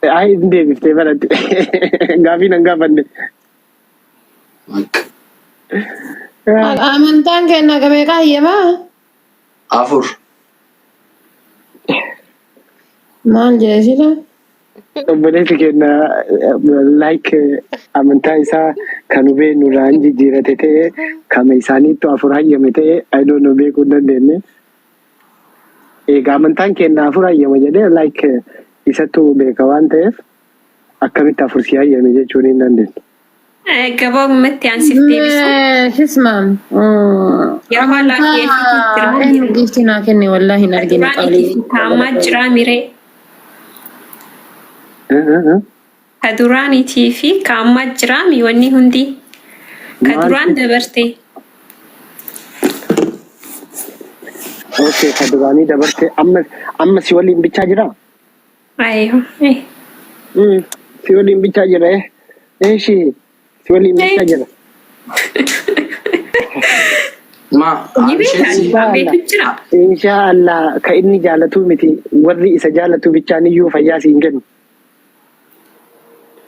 Ayi hin deebiftee baratti. Gaafii nan gaafanne. Bakka. Amantaan keenya meeqa hayyamaa? Afur. Maal jedhe sila? Obboleessi keenya like amantaa isaa kan hubee nurraa hin jijjiirate ta'e kama isaaniittu afur hayyame ta'e I don't know beekuu hin dandeenye. Egaa amantaan keenya afur hayyama jedhee like isattu beeka waan ta'eef akkamitti afur si hayyame jechuun hin dandeenye. Gabaabumatti aan siif deebisu. Sisma. Yeroo Amantaa laafee eenyu giiftii naa kenne wallaahi hin argine Duraan qaalii. itti kaa'amaa jira miree. Ka duraaniitii fi ka ammaa jiraami wanni hundi. Ka Maal? duraan dabarte. Okay, ka duraanii dabarte amma amma si waliin bichaa jiraa? Ayo. Si waliin bichaa jira eh. Eeshi si waliin bichaa jira. Ma Ni beekan isheen waan beeku jira. Inshaa Allah ka inni jaalatuu miti warri isa jaalatu bichaan iyyuu fayyaa si hin kennu.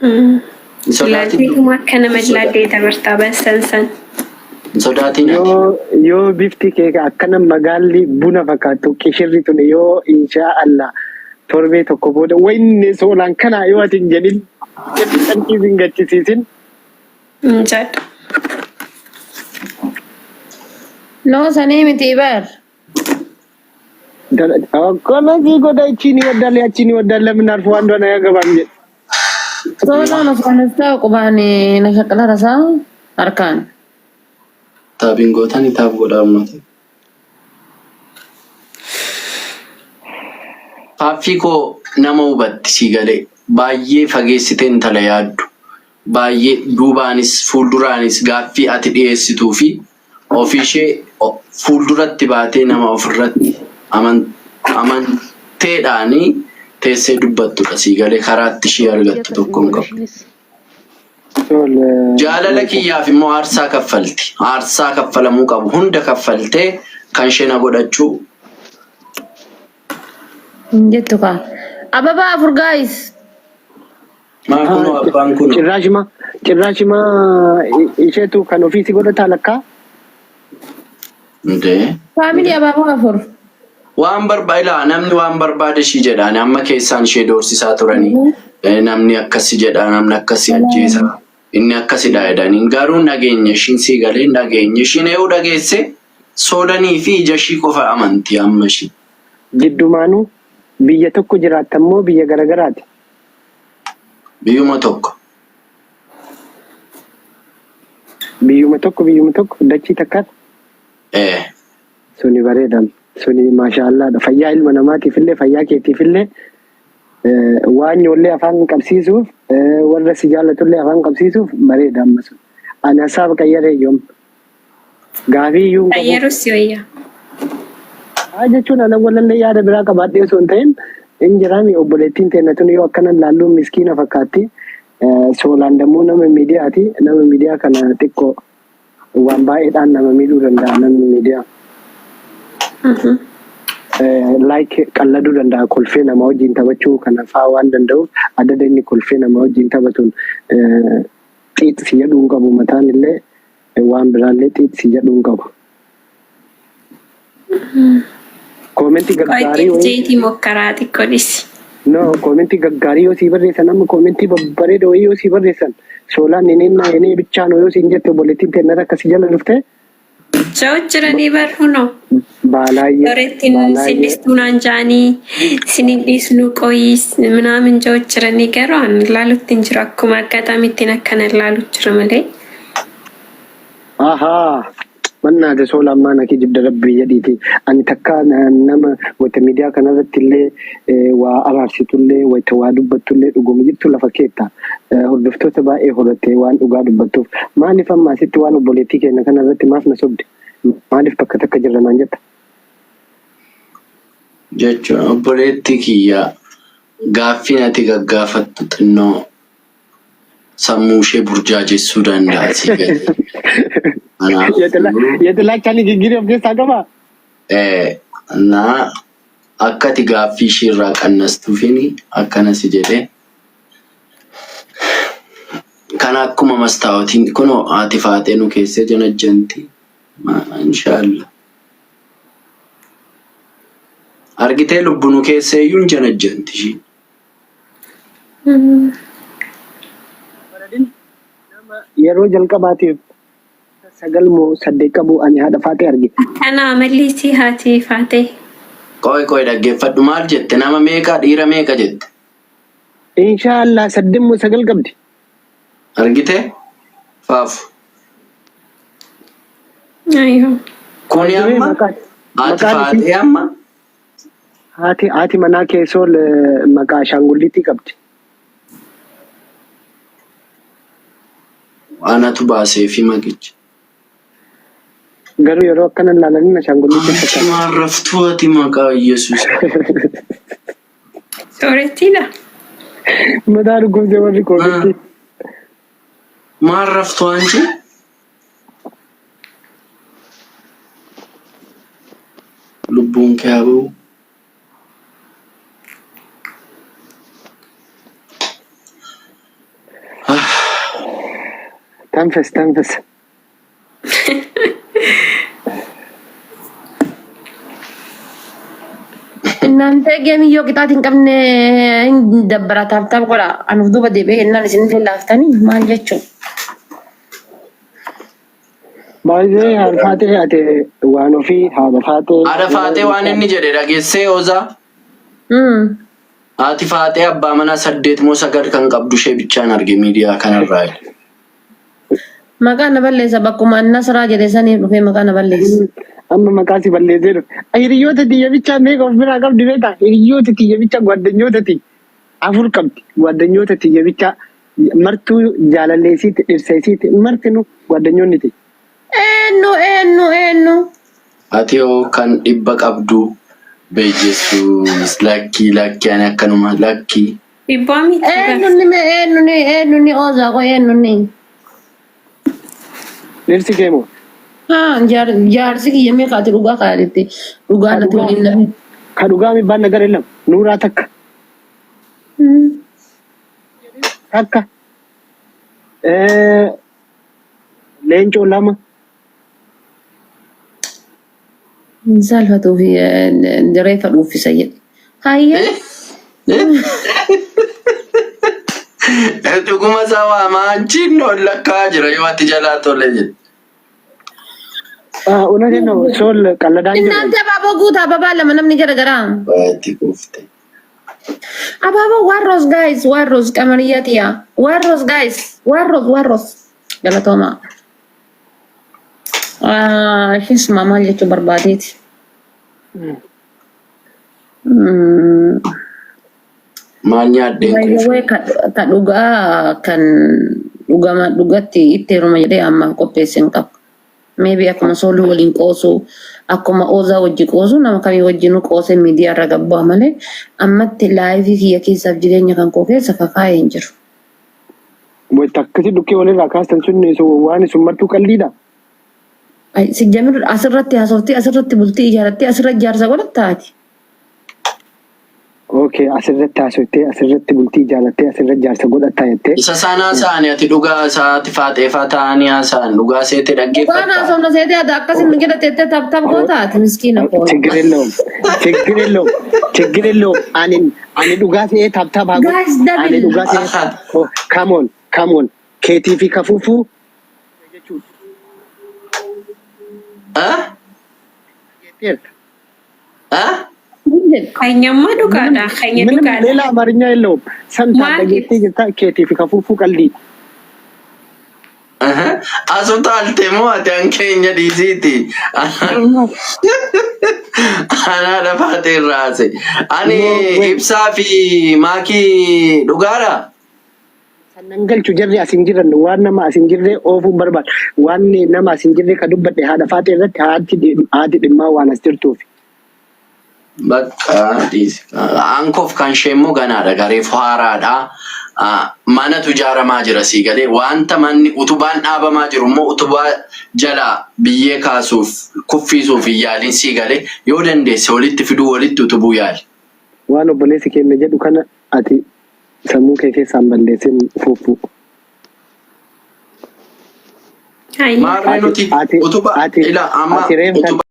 hin sodaatin. Laalteetuma akka nama laaltee dabartaa bassan san. Hin sodaatin ati. Yoo yoo bifti kee akkana magaalli buna fakkaattu qishirri tun yoo inshaa Allah torbee tokko booda wayne soolaan kana yoo ati hin jedhin canqii sin gachisiisin. Hin jedhu. No sanii miti bar. Akkana sii godha achiin ይወዳል ያቺን ይወዳል ለምን አርፎ አንዷን አያገባም jedhe. Soolaan osoo ta'u qubaan na shaqqala rasaa harkaan. Taabiin gootanii taab godhaa uummata. Faaffii koo nama hubatti sii galee baay'ee fageessitee intala yaaddu. Baay'ee duubaanis fuulduraanis gaaffii ati dhiyeessituu fi ofiishee fuulduratti baatee nama ofirratti amanteedhaanii teessee dubbattudha sii galee karaatti ishee argattu tokko hin qabu. Sool Jaalala kiyyaaf immoo aarsaa kaffalti. Aarsaa kaffalamuu qabu hunda kaffaltee kan ishee na godhachuu Hin jettu kaa. Ababaa afur guys. Maal kunoo abbaan kunoo. Cirraashima cirraashima isheetu kan ofii si godhataa lakkaa. Indee. Family abaaboo afur. Waan barbaade ilaa namni waan barbaade ishii jedhaan amma keessaan ishee doorsisaa turanii namni akkasi jedha namni akkasi ajjeesa inni akkasidha jedhanii garuu nageenya ishiin sii galee nageenya ishiin eeyyuu dhageesse soolanii fi ija ishii qofa amanti amma ishii. Jiddumaanuu biyya tokko jiraattan moo biyya garagaraati? Biyyuma tokko. Biyyuma tokko biyyuma tokko dachii takkaati. Eh. Suni bareeda. Suni maashaallaadha. Fayyaa ilma namaatiif illee fayyaa keetiif illee waan nyoollee afaan qabsiisuuf warra si jaalatullee afaan qabsiisuuf bareeda amma sun. Ani hasaaba qayyaree yoom. Gaafii iyyuu hin qabu. Qayyarus si wayya. Haa jechuun ana walallee yaada biraa qabaadhee osoo hin ta'in hin jiraami obboleettiin teenya tun yoo akkanan laalluun miskiina fakkaatti. Soolaan dammoo nama miidiyaati. Nama miidiyaa kana xiqqoo waan baay'eedhaan nama miidhuu danda'a namni miidiyaa. Like qalladuu danda'a kolfee nama wajjin taphachuu kana fa'aa waan danda'uuf adada inni kolfee nama wajjin taphatuun xiix si jedhuu hin qabu mataan illee waan biraallee xiix si jedhuu hin qabu. Koomentii gaggaarii Qoy wayii jeetii mokkaraa xiqqoo dhisi. No, koomentii gaggaarii yoo sii barreessan amma koomentii babbareeda wayii yoo sii barreessan soolaan inni inni bichaan yoo siin jette obboleettiin teennata akkasii jala dhufte Ja'u jiranii bar hunoo. Baalaayyee Dorettiin sin baalaayyee dhistuu naan ja'anii sin hin dhiisnu qoyii minaamin ja'u jiranii garuu an laalutti hin jiru akkuma aggaxaamittiin akkana laalu jira malee. Ahaa mannaate soolaan maana kijibda rabbii jedhiiti ani takka nama wayita miidiyaa kanarratti illee waa araarsitullee wayita waa dubbattullee dhuguma jirtu lafa keetta hordoftoota baay'ee horatte waan dhugaa dubbattuuf maaliif amma asitti waan obboleettii keenya kanarratti maaf na sobde maaliif bakka takka jirra naan jetta. Jechuun obboleettii kiyya gaaffiin ati gaggaafattu xinnoo sammuu ishee burjaajessuu danda'a si galee. Kanaaf የጥላቻ ንግግር of keessaa qabaa? Na akka ati gaaffii ishee irraa qannastuufini akkana si jedhee. Kana akkuma mastaawotiin kunoo haati faaxee nu keessee janajjanti. Inshaallah. Argitee lubbu nu keessee iyyuu hin janajjanti ishiin. Yeroo jalqabaatiif sagal moo saddeet qabu ani haadha faatee arge. Kana amalli isii haati faatee. Qoy qoy dhaggeeffadhu maal jette nama meeqa dhiira meeqa jette? Inshaallah saddeet moo sagal qabdi. Argitee? Faafu. Ayyoo. Kuni amma Maqaan haati maqaan isii faaxee amma haati manaa keessoo maqaa ashaangulliitii qabdi. Anatu baaseefi maqicha. Garuu yeroo akkana ilaalanii ashaangulliitii Anchi fakkaata. maal raftuu ati maqaa Yesuus. Soorettiidha. Mataa dhukkubsee warri koofitti. Maal raftuu anchi? Lubbuun kee haa ba'u. Tanfis tanfis. እናንተ ገሚዮ ቅጣት hin qabne hin dabbara taap taap godha anuuf duuba deebi'ee jennaan isinillee laaftanii maal jechuun. Baay'ee haadha faatee ati waan ofii haadha faatee. Haadha faaxee waan inni jedhe dhageessee Oozaa. Haati faaxee abbaa manaa saddeet moo sagal kan qabdu ishee bichaan arge miidiyaa kanarraa. Maqaa na balleessa bakkuma Nasraa jedhe saniif dhufee maqaa na balleessa. Amma maqaa si balleessee dhufe. Hiriyoota tiyya bichaa meeqa of biraa qabdi beektaa? Hiriyoota tiyya bichaa gwaaddanyoota tiyya afur qabdi. Gwaaddanyoota tiyya bichaa martuu jaalalleesiiti dhirseesiiti martinu gwaaddanyoonni tiyya. Eenyu eenyu eenyu. Ati hoo kan dhibba qabdu beejessuus lakkii lakkii ani akkanuma lakkii. Dhibbaa miti Eenyu ni mee eenyu ni eenyu ni oozaa koo eenyu ni. Dhirsi kee moo? Haa jaarsi kiyya meeqa ati dhugaa kaa'atetti dhugaa natti waliin na. Ka dhugaa mibbaan nagar lama nuuraa takka takka leencoo lama. Hin saalfatuu fi reeffa dhuuffisa jedhe. Hayyee. Dhuguma isaa waamaa achiin ol lakkaa jira yoo ati jalaa tole jedhe. እውነቴን ነው ሶል ቀለዳን jira. እናንተ abaaboo guutaa ababaa lama namni gara garaa. Waati kuufte. Abaaboo one rose guys one rose qamariyyaa tiyaa one rose guys one rose one rose galatooma. Ishis maal jechuu barbaadeeti. Maal nyaadheen By the kuufe? way, ka dhugaa kan dhugama dhugatti itti heeruma jedhee ammaaf qopheesse hin qabu. Maybe akkuma sooluu waliin qoosu, akkuma oozaa wajji qoosu, nama kamii wajjinuu qoosee miidiyaa irra gabbu'a malee ammatti life kiyya keessaaf jireenya kan koo keessa kakaa'ee hin jiru. Wayita akkasii dhukkee walirraa kaastan sun waan sun martuu qalliidha. Ay, si jamir asirratti haasoftii asirratti bultii ijaarrattee asirratti jaarsa godhattaati. Okay, asirratti haasoftee asirratti bultii ijaarrattee asirratti jaarsa godhattaa jettee. Isa isaan haasa'an ati dhugaa isaati faaxeefaa ta'anii haasa'an dhugaa seete Dhugaan dhaggeeffatta. haasofna seetee ati akkasin jedha teettee tap tap gootaati miskiina koo. ችግር የለውም ችግር የለውም ችግር የለውም። Ani dhugaa se'ee tap tap haa godhu. Guys, Ani double. dhugaa se'ee oh, come on come on keetii fi kafuufuu jechuudha. Ah? Ah? Keenyammoo dhugaadha. Keenya ምንም dhugaadha. ሌላ አማርኛ የለውም። ሰምታ Maal dhageettee jirta keetii fi kafuufuu qalbii. As utaalte moo ati an keenya dhiisiiti? Anaa faatee irraa haase. Ani ibsaa fi maakii dhugaadha. Sannan galchu jarri as hin jiran waan nama as hin jirre oofuun barbaada. Waan nama as hin jirre ka dubbadhe haadha faatee irratti haati dhimmaa waan as jirtuuf. Bakka dhiisi. Aankoof kan ishee immoo ganaadha. Gareef haaraadha. Manatu ijaaramaa jira sii galee wanta manni utubaan dhaabamaa jiru immoo utubaa jalaa biyyee kaasuuf kuffisuuf hin yaaliin sii galee yoo dandeesse walitti fiduu walitti utubuu yaali. Waan obboleessi keenya jedhu kana ati sammuu kee keessaan balleessin fuufuu. Hayyee. Maarree Ati nuti ati utuba ati ila amma ati reef utuba.